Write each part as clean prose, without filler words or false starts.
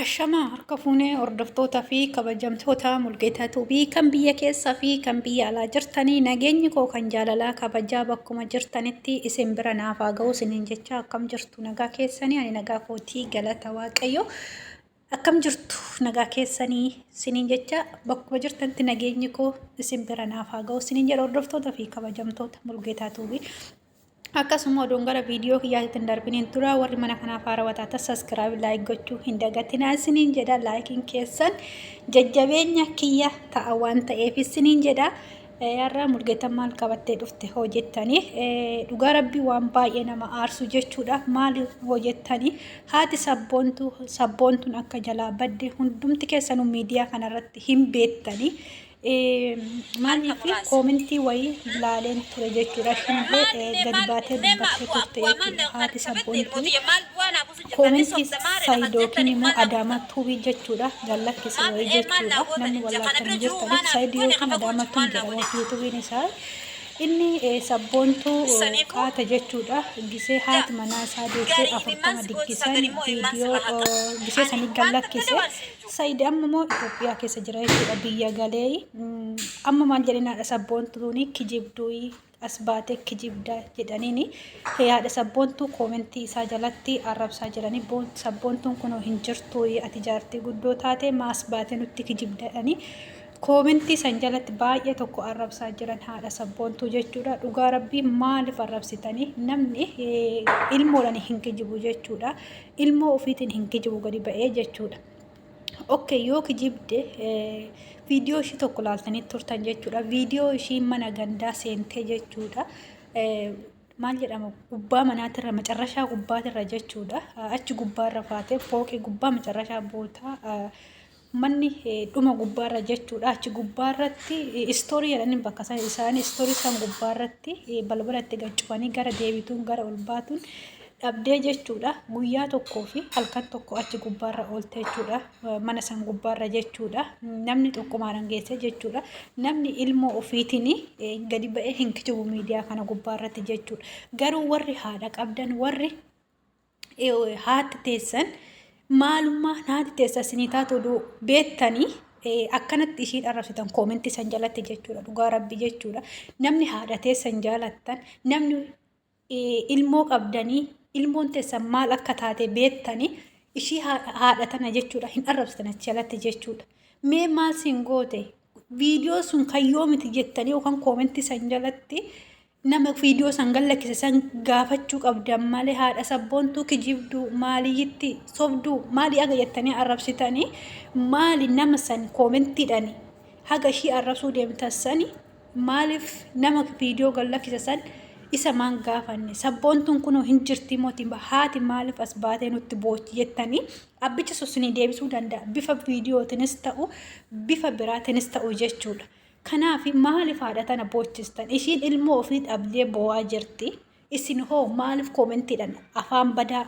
Ashamaa harka fuunee hordoftoota fi kabajamtoota Mulgeetaa Tuubii kan biyya keessaa fi kan biyya alaa jirtanii nageenyi koo kan jaalalaa kabajaa bakkuma jirtanitti isin bira naaf haa ga'u isiniin jecha akkam jirtu nagaa keessanii ani nagaa kootii galata waaqayyo akkam jirtu nagaa keessanii isiniin jecha bakkuma jirtanitti nageenyi koo isin bira naaf haa ga'u isiniin jedha hordoftoota fi kabajamtoota Mulgeetaa Tuubii. Akkasuma odoon gara viidiyoo kiyyaatti hin darbiniin dura warri mana kanaaf haarawaa taatan saskiraayib laayik gochuu hin dagatinaa isiniin jedha. Laayikiin keessan jajjabeenya kiyya ta'a waan ta'eef isiniin jedha. Har'a Mulgeetan maal qabattee dhufte hoo jettanii dhugaa rabbii waan baay'ee nama aarsu jechuudha. Maal hoo jettanii haati sabboontuu sabboontuun akka jalaa badde hundumti keessanuu miidiyaa kanarratti hin beektanii. Maaliif koomentii wayii laaleen ture jechuudha. Ishiinillee gadi baatee dubbattee turte jechuudha. Haati sabboontuu koomentii Said yookiin immoo Adaamaa Tuubii jechuudha. Gallakkise wayii jechuudha. Namni wallaaltan hin jirtaniif Said yookiin Adaamaa Tuubii jedhama yuutuubiin isaa. Inni sabboontuu qaata jechuudha. Gisee haati manaa isaa deessee 40 diggisan viidiyoo gisee sanii gallakkise. Said amma immoo Itoophiyaa keessa jira jechuudha biyya galee amma maal jedheen haadha sabboontuuni kijibduu as baatee kijibda jedhaniini haadha sabboontuu koomentii isaa jalatti arrabsaa jiranii sabboontuun kunoo hin jirtu ati jaartii guddoo taate maa as baatee nutti kijibda jedhanii koomentii san jalatti baay'ee tokko arrabsaa jiran haadha sabboontuu jechuudha dhugaa rabbii maaliif arrabsitanii namni ilmoodhaan hin kijibu jechuudha ilmoo ofiitiin hin kijibu gadi ba'ee jechuudha. Ok yoo kijibde viidiyoo ishii tokko laaltanii turtan jechuudha. Viidiyoo ishii mana gandaa seentee jechuudha. Maal jedhama gubbaa manaatirra macarrashaa gubbaatirra jechuudha. Achi gubbaarra faatee fooqii gubbaa macarrashaa bootaa Manni dhuma gubbaarra jechuudha. Achi gubbaarratti istoorii jedhanii bakka san isaanii istoorii san gubbaarratti balbala itti gad cufanii gara deebituun gara ol baatuun dhabdee jechuudha. Guyyaa tokkoo fi halkan tokko achi gubbaarra oolte jechuudha. Mana san gubbaarra jechuudha. Namni xuqqumaadhaan geesse jechuudha. Namni ilmoo ofiitiin gadi ba'ee hin kijibu miidiyaa kana gubbaarratti jechuudha. Garuu warri haadha qabdan warri haati teessan maalummaa haati teessan isinii taatu oduu beektanii akkanatti ishii arrabsitan koomentii san jalatti jechuudha dhugaa rabbi jechuudha namni haadha teessan jaalattan namni ilmoo qabdanii ilmoon teessan maal akka taate beektanii ishii haadha tana jechuudha hin arrabsitan achi jalatti jechuudha mee maal siin goote viidiyoo sun kan yoomiti jettanii yookaan koomentii san jalatti Nama viidiyoo san gallakkise san gaafachuu qabdan malee haadha sabboontuu kijibduu maaliyyitti sobduu maalii aga jettanii arrabsitanii maali nama san koomentiidhaan haga ishii arrabsuu deemtan sani maaliif nama viidiyoo gallakkise san isa maan gaafanne sabboontuun kunoo hin jirti mootiin haati maaliif as baatee nutti boochi jettanii abbicha sun sinii deebisuu danda'a bifa viidiyootiinis ta'u bifa biraatiinis ta'u jechuudha. Kanaaf maaliif haadha tana boochistan? Ishiin ilmoo ofii dhabdee boo'aa jirti. Isin hoo maaliif koomentiidhaan afaan badaa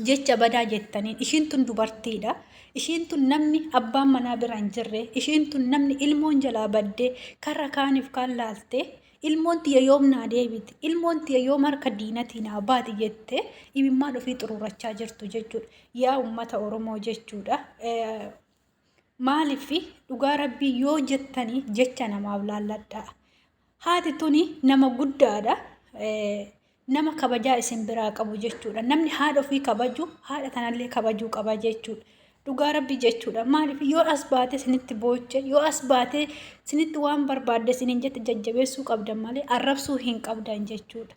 jecha badaa jettaniin? Ishiin tun dubartiidha. Ishiin tun namni abbaan manaa bira hin jirre. Ishiin tun namni ilmoon jalaa baddee karra kaaniif kaan laaltee ilmoon tiyya yoom naa deebiti? Ilmoon tiyya yoom harka diinatii naa baati jettee imimmaan ofii xuruurachaa jirtu jechuudha. Yaa uummata Oromoo jechuudha. Maaliif dhugaa rabbii yoo jettanii jecha namaaf laalladhaa. Haati tuni nama guddaadha. Nama kabajaa isin biraa qabu jechuudha. Namni haadha ofii kabaju haadha tanallee kabajuu qaba jechuudha. Dhugaa rabbii jechuudha. Maaliif yoo as baatee isinitti booche yoo as baatee isinitti waan barbaadde isiniin jette jajjabeessuu qabdan malee arrabsuu hin qabdan jechuudha.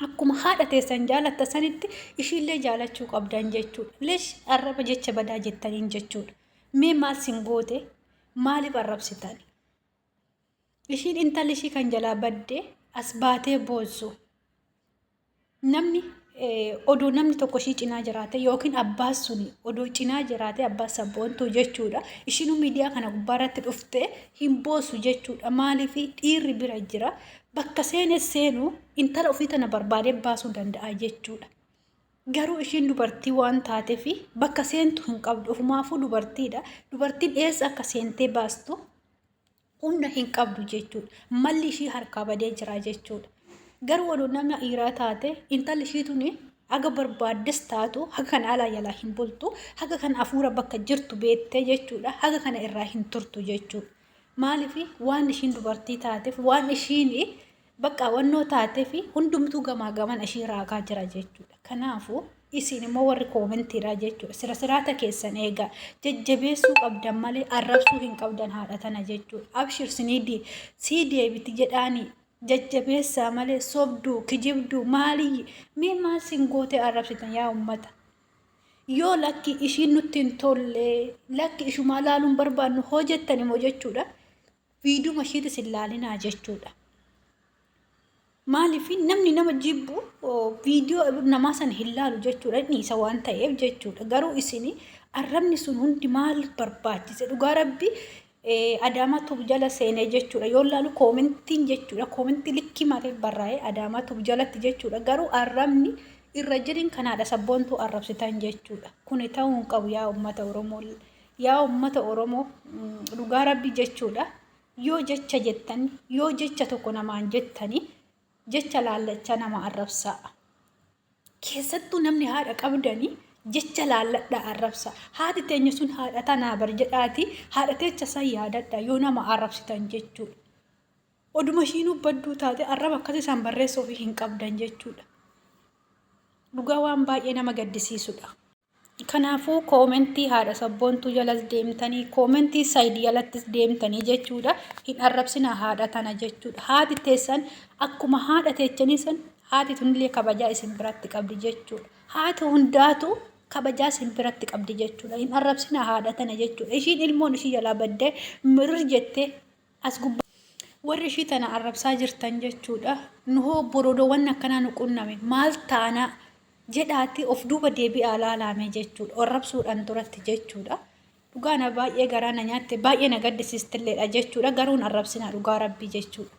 Akkuma haadha teessan jaalatta sanitti ishiillee jaalachuu qabdan jechuudha. Lesh arraba jecha badaa jettaniin jechuudha. Mee maal sin goote maaliif arrabsitan? Ishiin intalli ishii kan jalaa badde as baatee boossu. Namni odoo namni tokko ishii cinaa jiraate yookiin abbaan suni odoo cinaa jiraate abbaa sabboontuu jechuudha. Ishiinuu miidiyaa kana gubbaarratti dhuftee hin boossu jechuudha. Maaliif dhiirri bira jira. Bakka seene seenu intala ofii tana barbaadee baasuu danda'a jechuudha. Garuu ishiin dubartii waan taateef bakka seentu hin qabdu. Ofumaafuu dubartiidha. Dubartiin eessa akka seentee baastu humna hin qabdu jechuudha. Malli ishii harkaa badee jira jechuudha. Garuu odoo nama dhiiraa taate intalli ishii tuni Haga barbaaddes taatu haga kana alaa jalaa hin bultu. Haga kana hafuura bakka jirtu beettee jechuudha. Haga kana irraa hin turtu jechuudha. Maaliif waan ishiin dubartii taateef waan ishiin bakka wannoo taateef hundumtuu gamaa gaman ishii raagaa jira jechuudha. Kanaafuu isin immoo warri koomentiidha jechuudha. Sira siraata keessan eegaa jajjabeessuu qabdan malee arrabsuu hin qabdan haadha tana jechuudha. Abshir sinii sii deebiti jedhaanii jajjabeessaa malee sobduu kijibduu maalii mee maal sin gootee arrabsitan yaa ummata. Yoo lakki ishiin nutti hin tolle lakki ishumaa laaluun barbaannu hoo jettan immoo jechuudha. Viidiyoo ishiitis hin laalinaa jechuudha. Maaliif namni nama jibbu viidiyoo namaa sana hin laalu jechuudha. Inni isa waan ta'eef jechuudha. Garuu isin arrabni sun hundi maal barbaachise? Dhugaa rabbi Adaamaa Tube jala seenee jechuudha. Yoo laalu koomentiin jechuudha. Koomentii likkii malee barraa'ee Adaamaa Tube jalatti jechuudha. Garuu arrabni irra jirin kanaadha sabboontuu arrabsitan jechuudha. Kuni ta'uu hin qabu yaa uummata Oromoo. Yaa uummata Oromoo dhugaa rabbi jechuudha. Yoo jecha jettan yoo jecha tokko namaan jettani jecha laallachaa nama arrabsaa. Keessattuu namni haadha qabdanii jecha laalladhaa arrabsa. Haati teenya sun haadha tanaa bar jedhaati haadha teecha san yaadadha yoo nama arrabsitan jechuudha. Oduma ishiinuu badduu taate arraba akkasii isaan barreessuu ofii hin qabdan jechuudha. Dhugaa waan baay'ee nama gaddisiisudha. Kanaafuu koomentii haadha sabboontuu jalas deemtanii koomentii sayid jalattis deemtanii jechuudha. Hin arrabsinaa haadha tana jechuudha. Haati teessan akkuma haadha teechanii san haati tunillee kabajaa isin biratti qabdi jechuudha. Haati hundaatu kabajaa isin biratti qabdi jechuudha. Hin arrabsinaa haadha tana jechuudha. Ishiin ilmoon ishii jalaa baddee mirir jettee as gubbaa warri ishii tana arrabsaa jirtan jechuudha. Nu hoo borodoo wanni akkanaa nu qunname maal taanaa jedhaati of duuba deebi'aa laalaame jechuudha. Arrabsuudhaan duratti jechuudha. Dhugaa na baay'ee garaa na nyaatte baay'ee na gaddisiistilleedha jechuudha. Garuu hin arrabsinaa dhugaa rabbii jechuudha.